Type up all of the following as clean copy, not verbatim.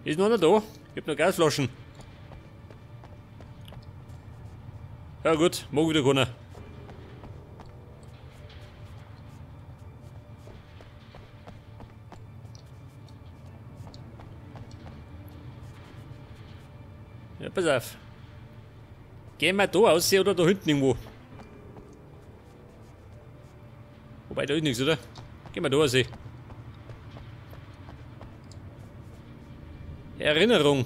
Ist noch einer da? Ich hab noch Gasflaschen. Ja gut, mag wieder keiner. Ja, pass auf. Gehen wir da raus oder da hinten irgendwo? Wobei, da ist nichts, oder? Gehen wir da raus. Erinnerung.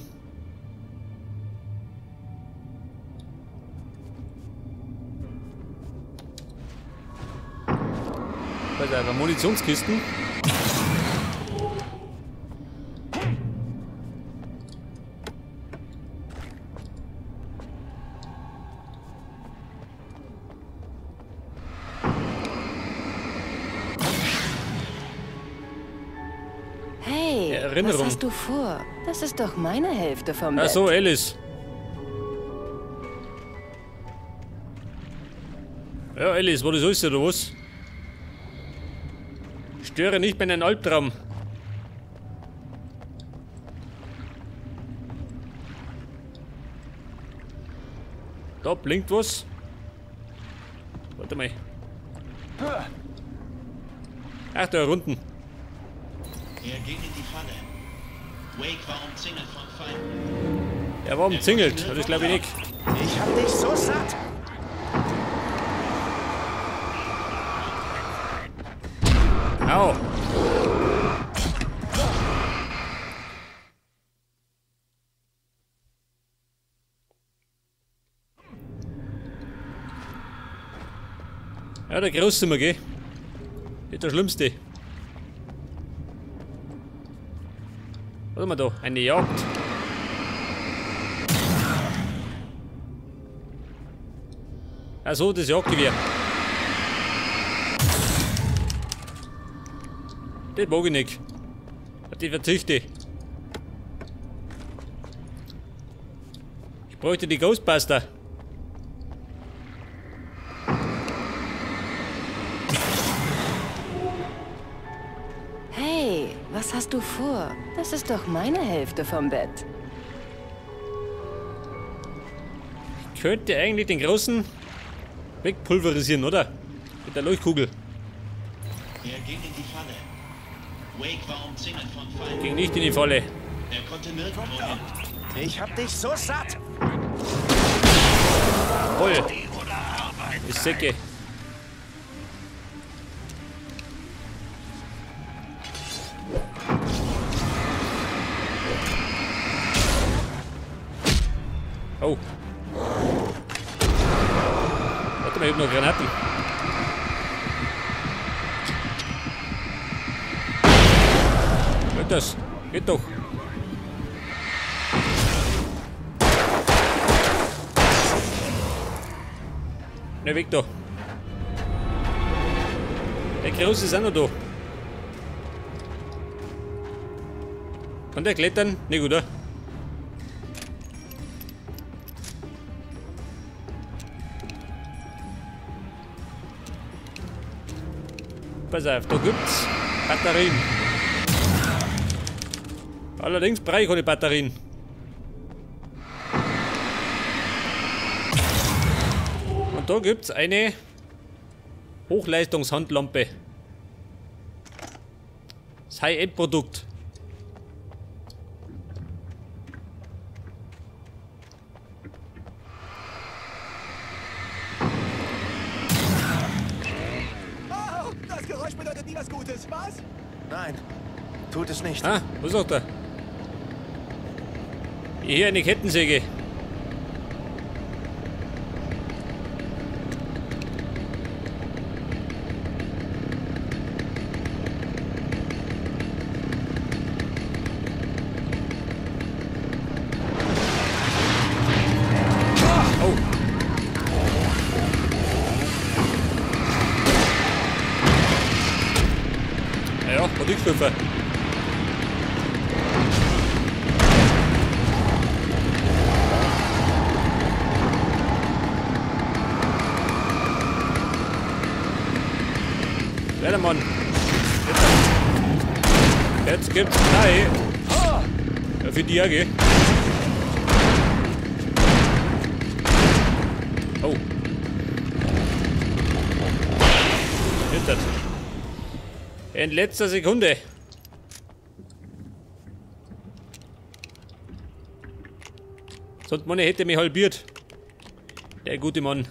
Pass auf, Munitionskisten. Erinnerung. Was hast du vor? Das ist doch meine Hälfte vom Bett. Ach so, Alice. Ja, Alice, war das alles oder was? Störe nicht meinen Albtraum. Da blinkt was. Warte mal. Ach, da unten. Er ging in die Falle. Wake war umzingelt von Feinden. Er war umzingelt, das glaube ich nicht. Ich hab dich so satt. Au. Ja, der Große sind wir, gell? Nicht der Schlimmste. Was haben wir da? Eine Jagd. Ach so, das Jagdgewehr. Das mag ich nicht. Auf die verzichte ich. Ich bräuchte die Ghostbuster. Hey, was hast du vor? Das ist doch meine Hälfte vom Bett. Ich könnte eigentlich den großen wegpulverisieren, oder? Mit der Leuchtkugel. Er ging in die Falle. Wake war umzingelt von Feinden. Ging nicht in die Falle. Er konnte nirgendwo hin. Ich hab dich so satt. Voll. Ist Säcke. Oh. Warte mal, ich hab noch Granaten. Geht das? Geht doch. Ne, weg da. Der Große ist auch noch da. Kann der klettern? Nicht, oder? Pass auf, da gibt's Batterien. Allerdings brauche ich keine Batterien. Und da gibt's eine Hochleistungshandlampe. Das High-End-Produkt. Oh, das Geräusch bedeutet nie was Gutes, was? Nein, tut es nicht. Ah, was sagt er? Hier eine Kettensäge. Oh. Ja, hat nichts geholfen. Mann. Jetzt gibt's drei. Für die auch, gell? Oh. In letzter Sekunde. Sonst man hätte mich halbiert. Der gute Mann.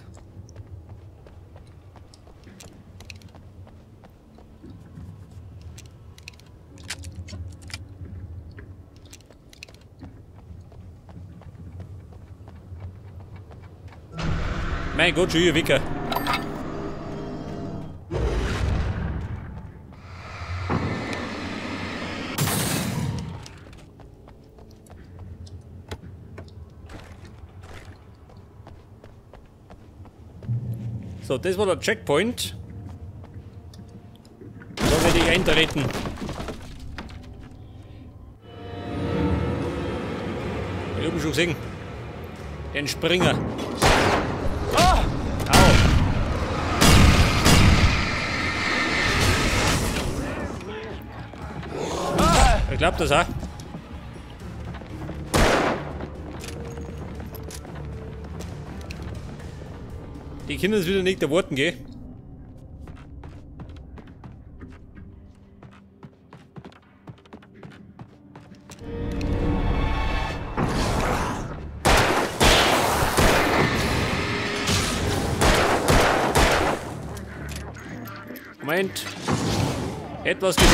Mein Gott, schon hier Wicker. So, das war der Checkpoint. Da werde ich eintreten. Ich hab ihn schon gesehen. Den Springer. Oh! Au! Ich glaub das auch. Die Kinder sind wieder nicht erwarten, gell? Moment. Etwas Geduld.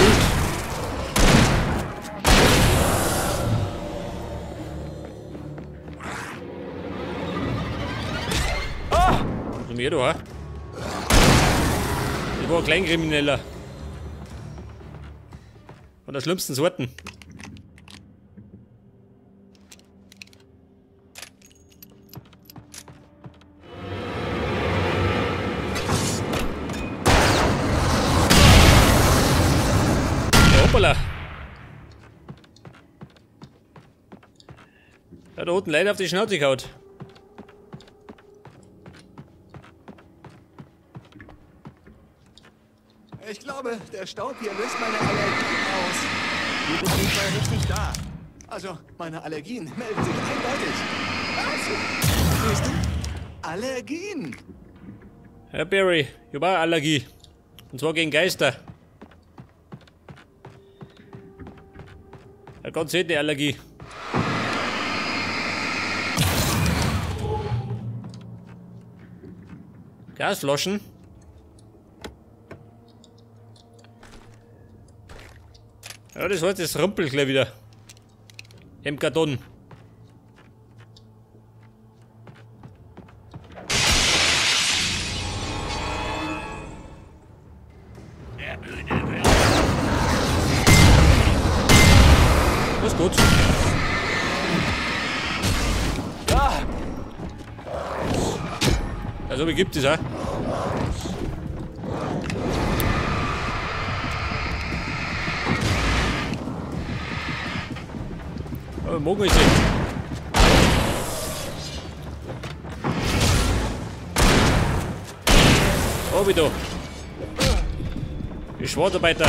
Mir da. Ich war ein Kleinkrimineller. Von der schlimmsten Sorten. Ja, hoppala. Ja, da unten leider auf die Schnauze gehauen. Ich glaube, der Staub hier löst meine Allergien aus. Du bist nicht mal richtig da. Also, meine Allergien melden sich eindeutig. Was? Siehst du? Allergien. Herr Barry, ich habe auch Allergie. Und zwar gegen Geister. Eine ganz seltene Allergie. Gasflaschen. Ja, das war jetzt das rumpelt gleich wieder. Im Karton. Das ist gut. Also, wie gibt es auch? Aber morgen ist es. Oh, wieder. Die Schwarzarbeiter.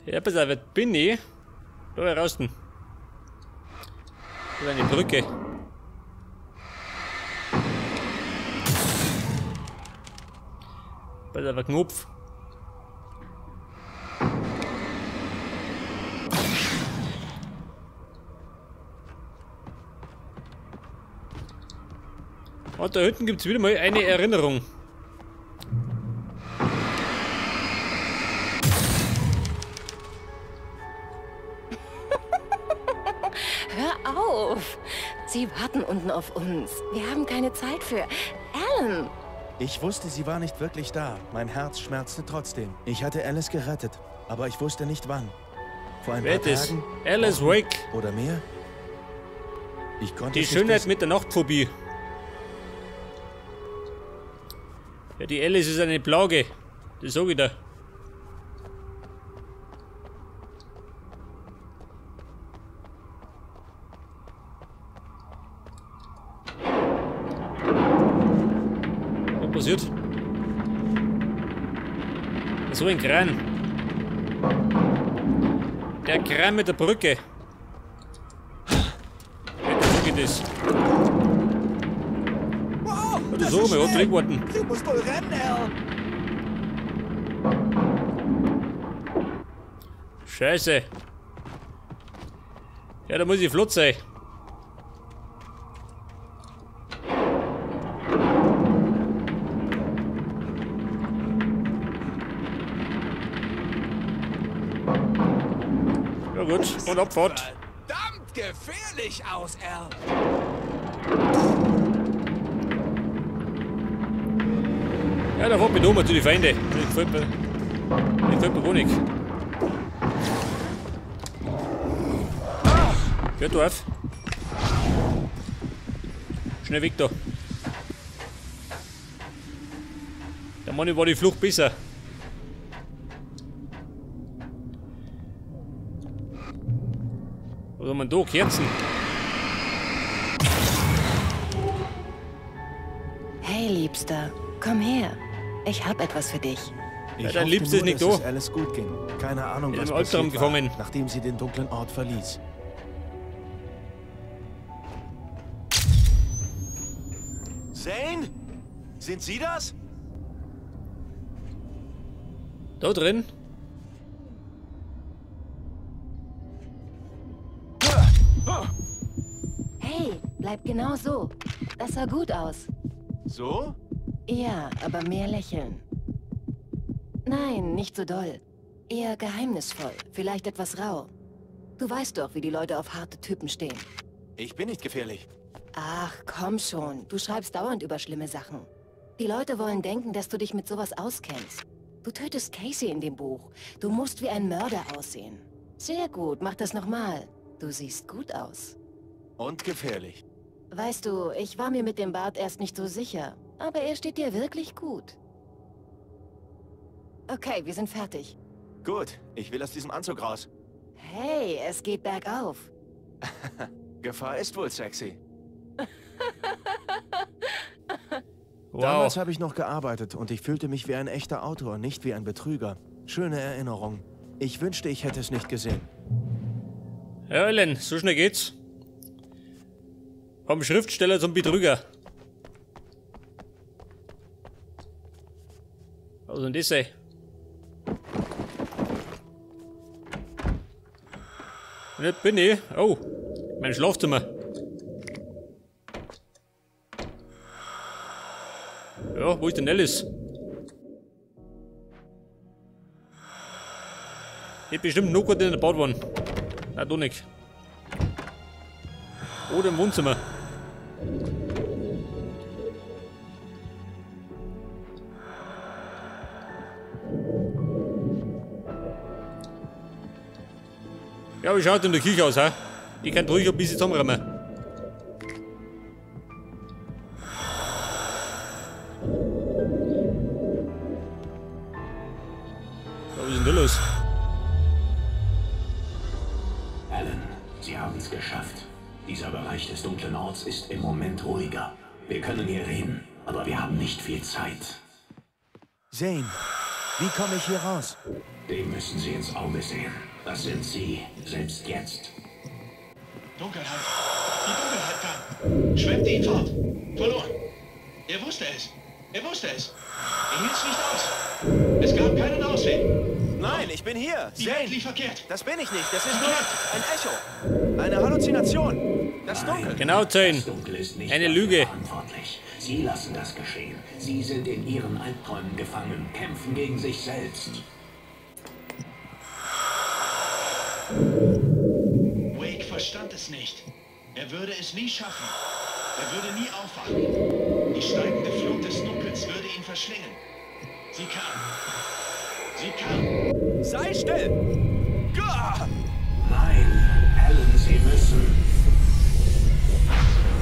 Ja, pass auf, bin ich? Da raus. Das ist eine Brücke. Pass auf, ein Knopf. Und da hinten gibt es wieder mal eine Erinnerung. Hör auf! Sie warten unten auf uns. Wir haben keine Zeit für Alan. Ich wusste, sie war nicht wirklich da. Mein Herz schmerzte trotzdem. Ich hatte Alice gerettet, aber ich wusste nicht wann. Vor ein paar Tagen, Alice Wake oder mehr. Ich konnte die Schönheit mit der Nachtphobie. Ja, die Alice ist eine Plage. Das sag ich dir. Was passiert? So ein Kran. Der Kran mit der Brücke. Ja, geht das. Wow, das so, mir hat geworden. Du musst wohl rennen, Al. Scheiße. Ja, da muss ich flott sein. Ja gut, und Abfahrt. Verdammt gefährlich aus, Al. Ja, da fährt mich nochmal zu den Feinden. Das gefällt mir. Das gefällt mir gar nicht. Hört auf. Schnell weg da. Der Mann war die Flucht besser. Was haben wir denn da? Kerzen. Hey, Liebster. Komm her. Ich hab etwas für dich. Ich ja, dein Liebster ist nicht dass da. es alles gut ging. Keine Ahnung, was passiert war, nachdem sie den dunklen Ort verließ. Zane? Sind Sie das? Da drin? Hey, bleib genau so. Das sah gut aus. So? Ja, aber mehr lächeln. Nein, nicht so doll. Eher geheimnisvoll, vielleicht etwas rau. Du weißt doch, wie die Leute auf harte Typen stehen. Ich bin nicht gefährlich. Ach, komm schon. Du schreibst dauernd über schlimme Sachen. Die Leute wollen denken, dass du dich mit sowas auskennst. Du tötest Casey in dem Buch. Du musst wie ein Mörder aussehen. Sehr gut, mach das nochmal. Du siehst gut aus. Und gefährlich. Weißt du, ich war mir mit dem Bart erst nicht so sicher. Aber er steht dir wirklich gut. Okay, wir sind fertig. Gut, ich will aus diesem Anzug raus. Hey, es geht bergauf. Gefahr ist wohl sexy. Wow. Damals habe ich noch gearbeitet und ich fühlte mich wie ein echter Autor, nicht wie ein Betrüger. Schöne Erinnerung. Ich wünschte, ich hätte es nicht gesehen. Ja, Ellen, so schnell geht's. Vom Schriftsteller zum Betrüger. Was ist denn das, ey? Und jetzt bin ich. Oh, mein Schlafzimmer. Ja, wo ist denn Alice? Ich bestimmt noch gut in der Badwanne. Nein, doch nicht. Oder im Wohnzimmer. Ja, wie schaut denn die Küche aus, hä? Die kann ruhig ein bisschen zusammenräumen. Ja, was ist denn da los? Alan, Sie haben es geschafft. Dieser Bereich des dunklen Orts ist im Moment ruhiger. Wir können hier reden, aber wir haben nicht viel Zeit. Zane, wie komme ich hier raus? Dem müssen Sie ins Auge sehen. Das sind Sie, selbst jetzt. Dunkelheit. Die Dunkelheit kam. Schwemmte ihn fort. Verloren. Er wusste es. Er wusste es. Er hielt es nicht aus. Es gab keinen Ausweg. Nein, ich bin hier. Die Welt lief verkehrt. Das bin ich nicht. Das ist nur ein Echo. Eine Halluzination. Das Dunkel. Genau, Zane. Das Dunkel ist nicht Eine Lüge. verantwortlich. Sie lassen das geschehen. Sie sind in ihren Albträumen gefangen, kämpfen gegen sich selbst. Wake verstand es nicht. Er würde es nie schaffen. Er würde nie aufwachen. Die steigende Flut des Dunkels würde ihn verschlingen. Sie kam. Sie kam. Sei still! Gah! Nein, Alan, Sie müssen.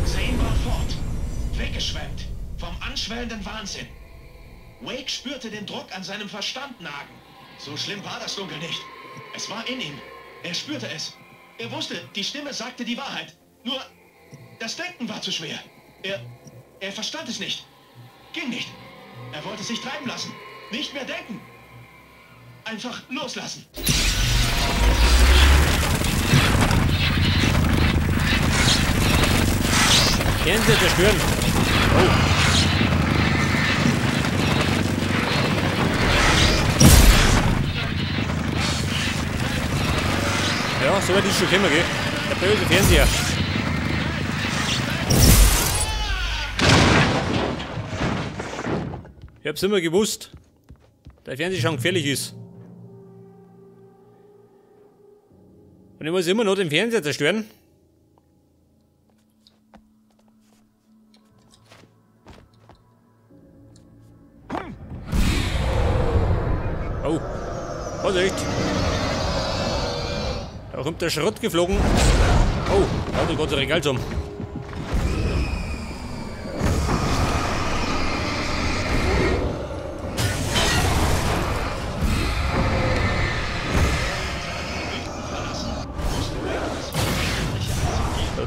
Zane war fort. Weggeschwemmt. Vom anschwellenden Wahnsinn. Wake spürte den Druck an seinem Verstand nagen. So schlimm war das Dunkel nicht. Es war in ihm. Er spürte es. Er wusste, die Stimme sagte die Wahrheit. Nur, das Denken war zu schwer. Er verstand es nicht. Ging nicht. Er wollte sich treiben lassen. Nicht mehr denken. Einfach loslassen. Fernseher zerstören. Oh. Ja, so weit ist schon gekommen, gell? Der böse Fernseher. Ich hab's immer gewusst, der Fernseher schon gefährlich ist. Und ich muss immer noch den Fernseher zerstören. Oh, Vorsicht! Da kommt der Schrott geflogen. Oh, da hat er Gott sei Regal zum.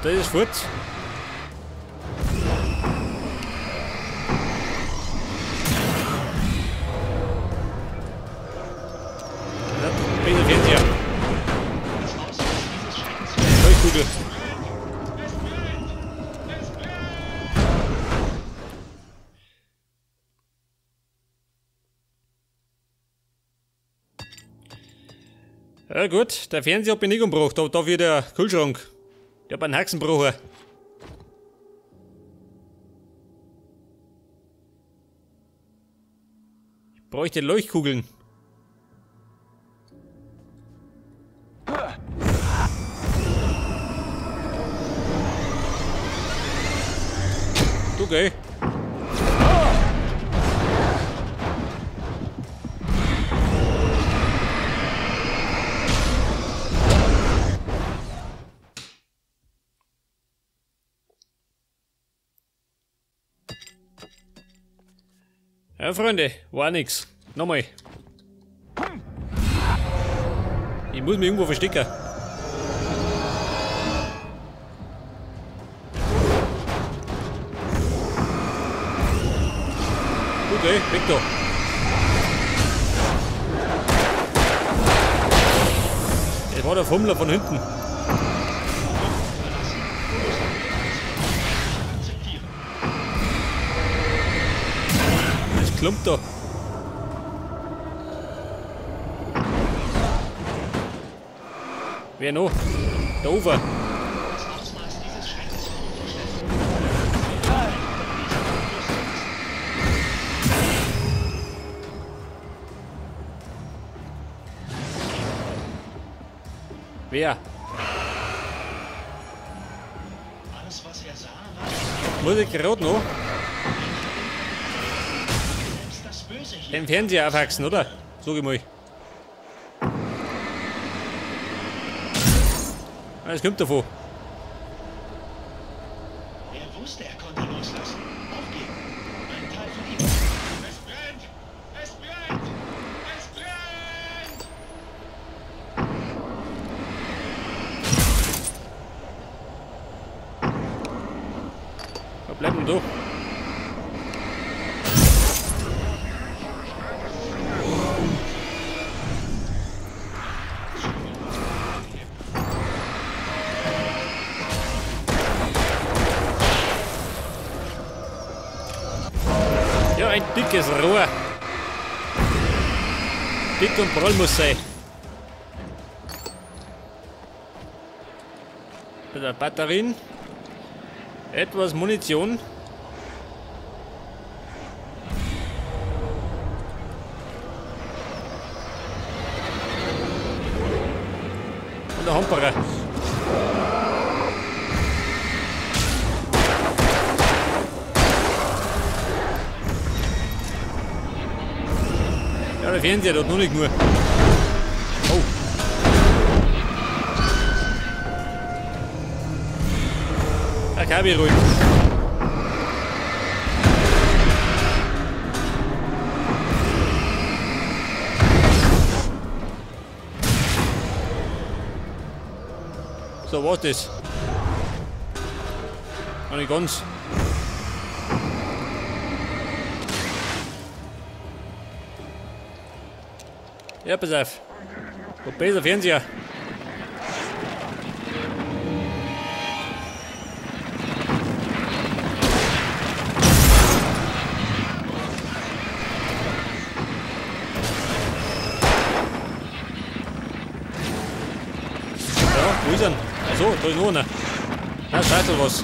Da ist fort. Leuchtkugel. Ja gut, der Fernseher hat mich nicht umgebracht, aber da wird der Kühlschrank. Der hat einen Haxenbrocher. Ich bräuchte Leuchtkugeln. Okay. Ja, Freunde, war nix. Nochmal. Ich muss mich irgendwo verstecken. Okay, weg da. Das war der Fummler von hinten. Das klumpt da. Wer noch? Der Ufer. Wer? Alles, was er sah, war Muss ich gerade noch den Fernseher aufhaxen, oder? Sag ich mal. Es kommt davon. Er wusste, er konnte loslassen. Aufgeben. Ein Teil von ihm. Es brennt! Es brennt! Es brennt! Was bleibt denn da? Ja, ein dickes Rohr. Dick und prall muss sein. Batterien. Etwas Munition. Und der Hamperer. Ja, der Fernseher hat noch nicht nur. Oh. Da kann ich ruhig. So, war's das? Noch nicht ganz. Ja, pass auf. Wo besser Fernseher. Ja, wo ist er? Achso, da ist noch einer. Na, scheiße was.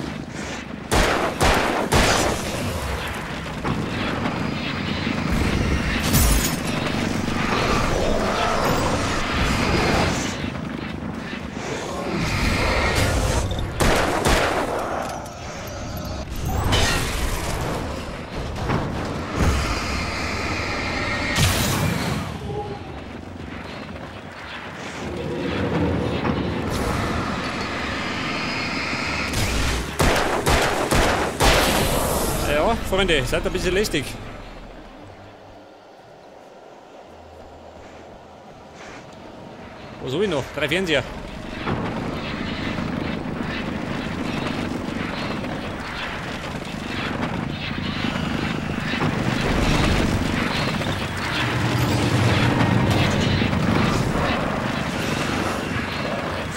Ja, Freunde, seid ein bisschen lästig. Was hab ich noch? 3 Fernseher.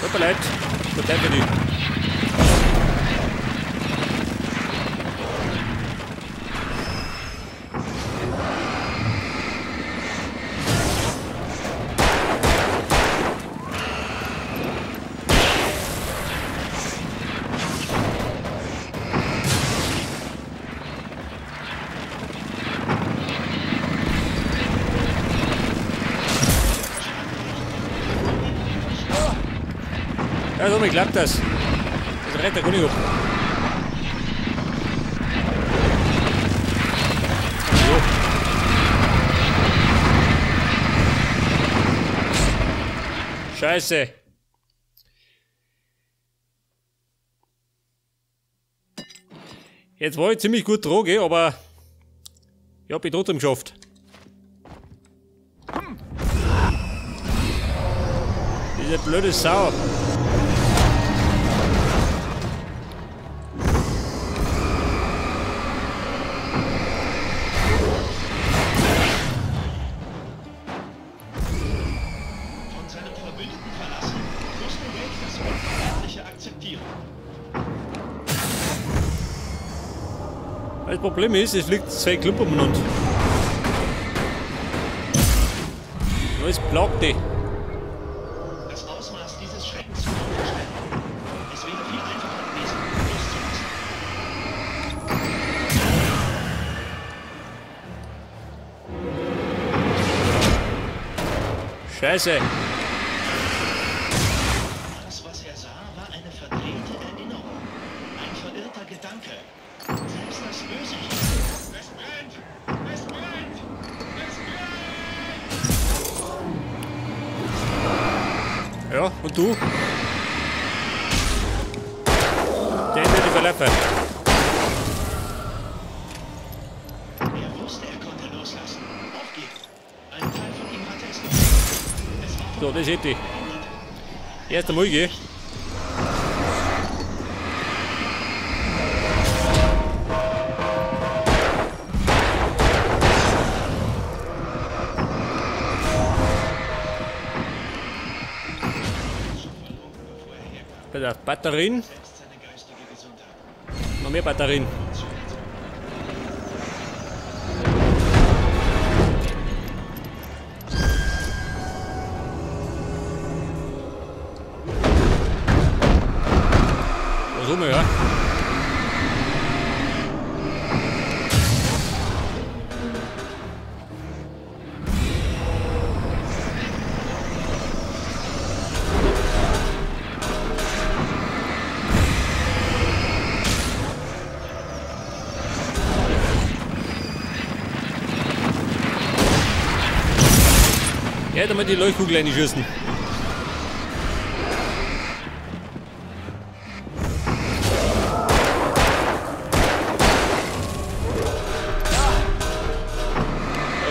Tut mir leid, tut leid für die. Ja, so klappt das. Das rennt der König ab. So. Scheiße. Jetzt war ich ziemlich gut dran, aber ich hab ich trotzdem geschafft. Diese blöde Sau. Das Problem ist, es fliegt 2 Klumpen umeinander. Alles plagt die. Das Ausmaß dieses Schreckens war unvorstellbar. Es wäre viel einfacher gewesen, loszulassen. Scheiße. Alles, was er sah, war eine verdrehte Erinnerung. Ein verirrter Gedanke. Selbst das Böse hier. Es brennt! Es brennt! Es brennt! Ja, und du? Den wird die Verleffe. Er wusste, er konnte loslassen. Aufgeben. Ein Teil von ihm hatte es gesehen. Es war so, das hätte ich. Erst einmal geh. Batterien. Noch mehr Batterien. Was haben wir, ja? Ja, da mal die Leuchtkugel reinschießen. Da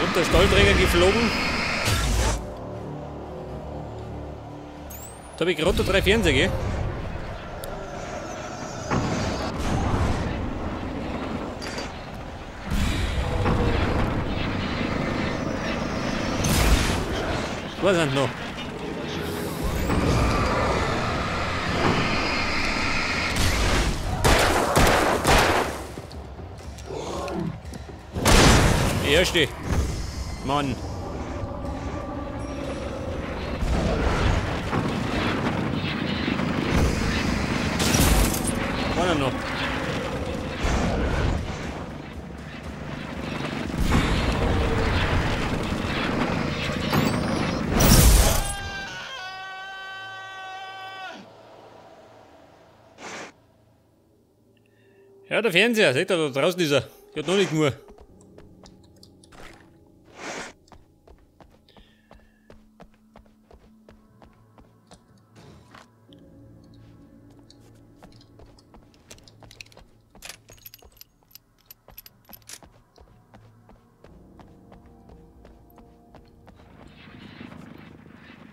kommt der Stahlträger geflogen. Da habe ich gerade 3 Fernseher, gell? Zwei sind noch. Die erste. Mann. Einer noch. Ja, der Fernseher, seht ihr, da draußen ist er. Ich hab noch nicht nur.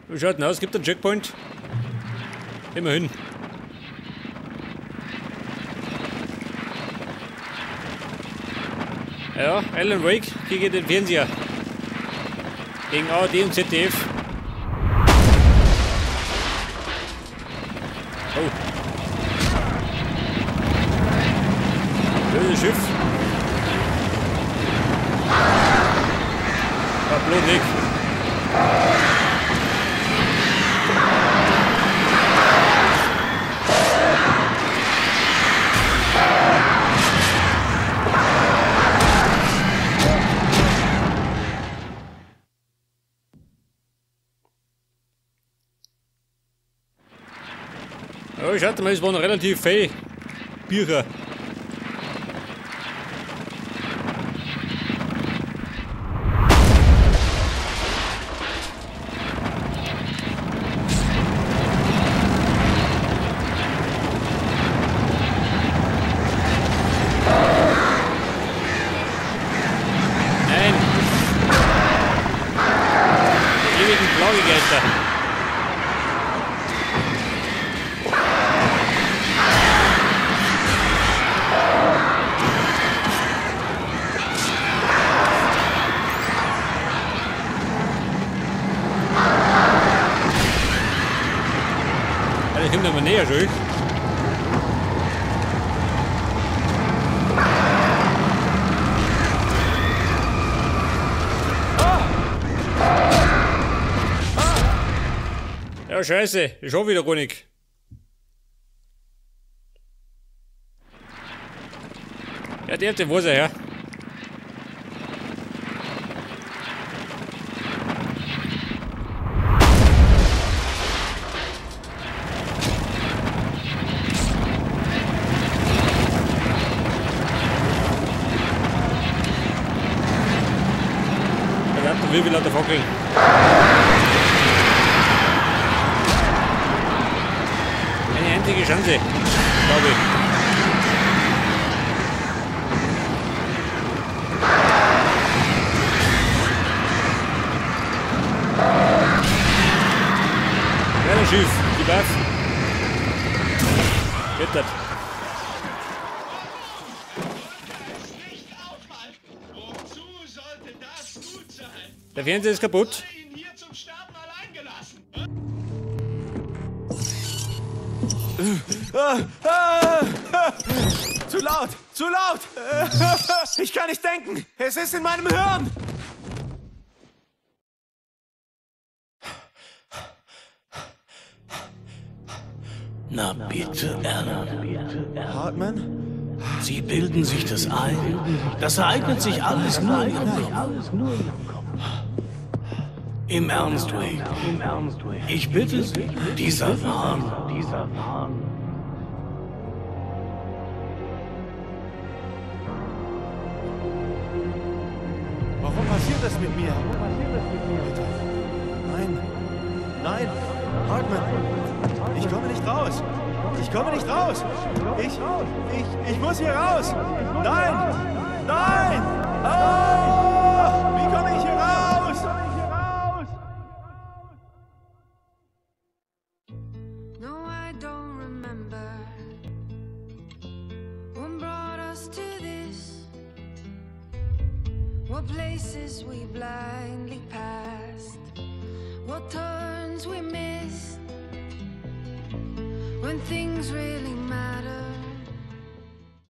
Wie schaut denn aus? Gibt einen Checkpoint? Immerhin. Ja, Alan Wake gegen den Fernseher. Gegen ARD und ZDF. Oh. Böses Schiff. Ah, bloß nicht. Ja, ich hatte mal, es waren relativ viele Bücher. Nein! Die ewigen Plagegeister. Ich komme da mal näher, schön. Ja, scheiße, ich hab wieder gar nicht. Ja, der weiß er, ja. Wie viel lauter Fackeln? Eine einzige Chance, glaube ich. Ja, das Schiff, die Waffe. Geht das. Der Fernseher ist kaputt. Zu laut! Zu laut! Ich kann nicht denken! Es ist in meinem Hirn! Na bitte, Alan. Hartman? Sie bilden sich das ein. Das ereignet sich alles nur in Ihrem Kopf. Im Ernst, Wake. Ich bitte Sie, dieser Wahn. Warum passiert das mit mir? Bitte. Nein. Nein. Hartman. Ich komme nicht raus. Ich komme nicht raus. Ich muss hier raus. Nein. Nein. Oh! Wie komme ich hier raus? No, I don't remember what brought us to this, what places we blindly passed, What turns we missed. When things really matter.